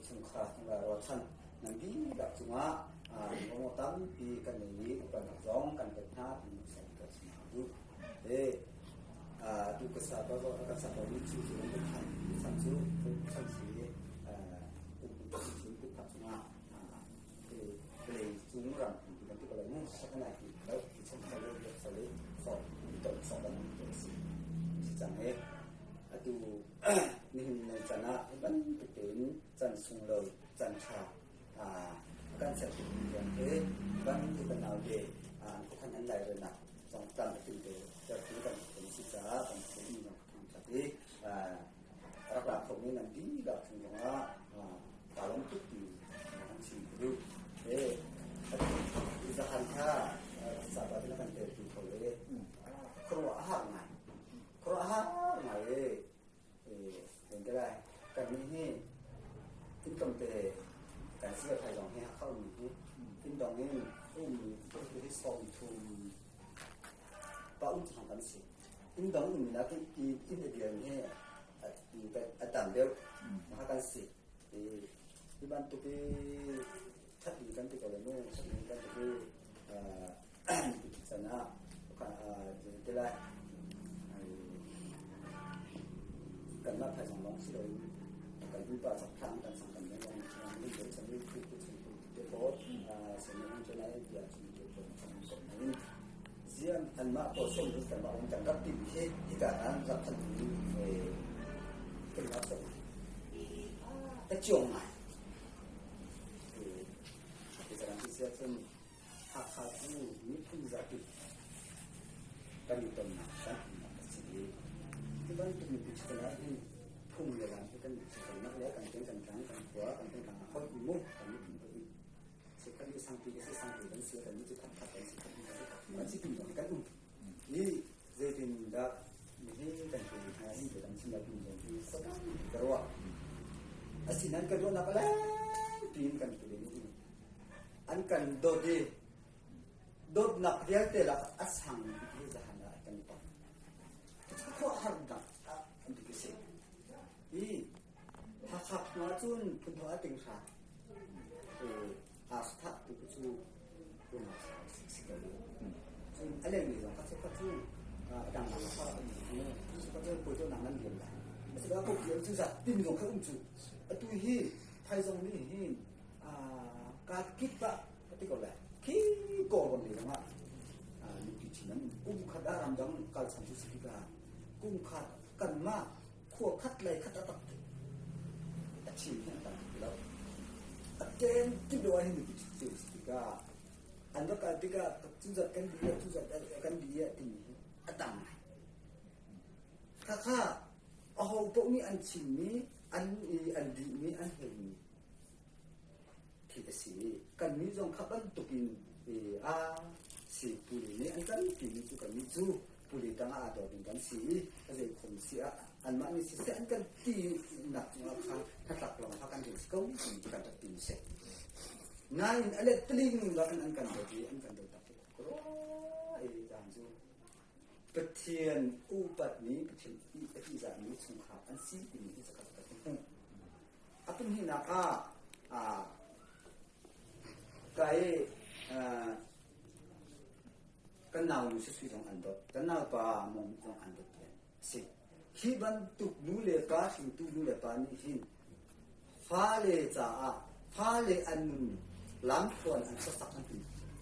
Chungkhar chungkhar ruahchan nan dihlak cungah lungruang tampi kan nei i upatnak zong kan pek hna ti kan chim hna duh. Tu ka sa ko kan sa ko mi cu cu kan than chan cu chan si kum kum khat chungah vawlei cung ram kan ti ko lai mu kan ai ti lo ti chan sa le sa le so to so kan ti si si cang e atu nihin nan chan ah bantuk tein chan sunglawi chan ṭha kan ser mi zong hi bantuk kan naute an khuakhan an lairelnak zong tlam a te tertu kan kan si caah kan mi zong thangṭhat i rak lak khomi nan dihlak chung zongah kaa lawm tuk ti an chim ka duh. Zahan kha sapa te kan tel tu kho le khuaruah a har ngai. Khuaruah a har ngai e te lai kan nih hi inn tlawmte kan si thai zong hi Hakha ummi hi inn dong in ummi hi 30 pa um thong kan si. Inn dong ummi nak inn a dir hi a tam deuh mah kan si. Hi bantuk i that ding kan ti ko le mu that ding kan ti i can ah te lai kanmah phaisang lawng si loin kan pupa chakthlang kan sang kan leng lawng ni le chan ni thu ku chung ku te ko sen ni te lai bia chung te ko chung ko in zian anmah ko som ni kanmah um kan rak ti hi hika an rak than ni kan rak som ta chiong ngai ti kan ti sia cun Hakha cu miphun zapi kan i tonnak kan umnak a si i hi bantuk mipi ṭhitnak ah hin phung le lam hi kan tonnak le kan peng kan tlang kan khua kan pengtlang ah holh mu kan miphun pahnih si kan i sangpi ka si sangpi kan si kan mi cu khat khat kan si khat kan si kan si kan um i zeitin dah nihin kan tu hna hin kan chim lai tum zong hi ka ruah asinain ka ruahnak a leng piin kan tu ding An kan dawt i dawtnak vialte lak a sang bik hi zahan ah kan tong. Khuaruahhar dak an ti si. Hi Hakha phung ahcun phun thawh ah ting hra aa thah tu cu unau si ko. Cun a leng mi zong kha kha cu a dang dang kha um cu kha cu pui nak nan liam lai. Asilo ko kiam cu zat tin zong kha um cu. Atu hi phaizong nih hin kaa kip ah ka ti ko lai khi kawlrawn lei zongah nupi ṭhi an kum khat ah ramdang kal chan cu si tikah kum khat kanmah khua khat lei khat a tak a chin hi an tam ti lo a ken kip lo ah hin nupi ṭhi cio si tikah an va kal tikah cu zat kan di cu zat kan di timi hi a tam ngai khakha aho paoh nih an chimmi an an dihmi an helmi thil a si. Kannih zong kha bantukin a si puli nih an kan timi cu kannih cu puli tangah aa dor ding kan si i a zei khom si ah anmah nih siseh an kan ti nak cungah khan hnatlak lawng kha kan rian si ko timi cu kan rak ti si. Nain a let tling lakin an kan dawt i an kan dawt tak tuk rua i zan cu Pathian upatmi Pathian a ṭihzahmi chungkhar an si timi hi zakhat kan hmuh. A pahnihnak ah ka i kan nau nu Sui zong an dawt, kan naupa Mong zong an dawt ve. Si. Hi bantuk nu le pa hringtu nu le pa nih hin fale caah fale an nun lamthluan an khuasak an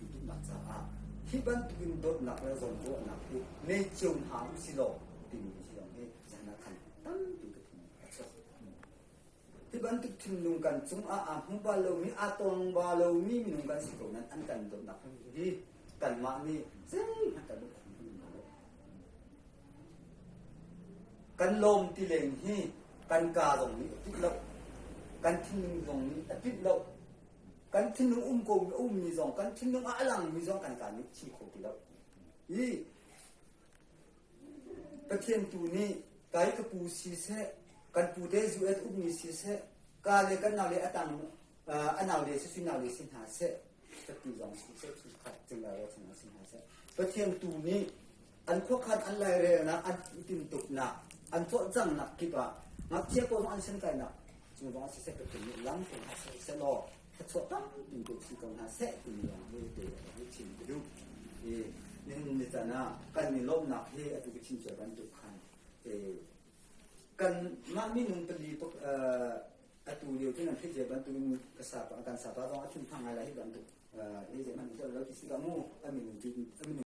duhnak caah hi bantuk in dawtnak le zawnruahnak hi nei cio hna usih law timi hi zong hi zan ah khan tampi ka thin a chuak. Hi bantuk thinlung kan cungah aa hmu bal lomi, aa tong bal lomi minung kan si ko nain an kan dawtnak hi kanmah nih zeihmanh kan bawmh kho lo. Kan lawm ti leng hi kan kaa zong nih a pit lo. Kan thinlung zong nih a pit lo. Kan thinlung um ko ummi zong, kan thinlung ah a langmi zong kan kaa nih chim kho ti lo. Hi Pathian tu nih kai ka pu siseh, kan pu te US ukmi siseh, ka le kan nau le a tang a nau le si nau le si hna seh, ka ti zong siseh, chungkhat cingla ruahchan si hna seh. Pathian tu nih an khuakhan an lairelnak, an tintuknak, an cawlcanghnak kip ah ngakchia pawl zong an sen kainak. Cu ruangah siseh Pathian nih lam ko hna seh law thluachuah tampi pe chin ko hna seh timi lawng hi te hi chim ka duh. I nihin ni caan ah kan i lawmhnak hi atu ka chim cia bantuk khan kan mah minung pali atu lio cu nan theih cia bantukin ka sapa kan sapa zong a thinphang ngai lai hi bantuk hi zeihmanh lo ti si ka mu a minung a minung.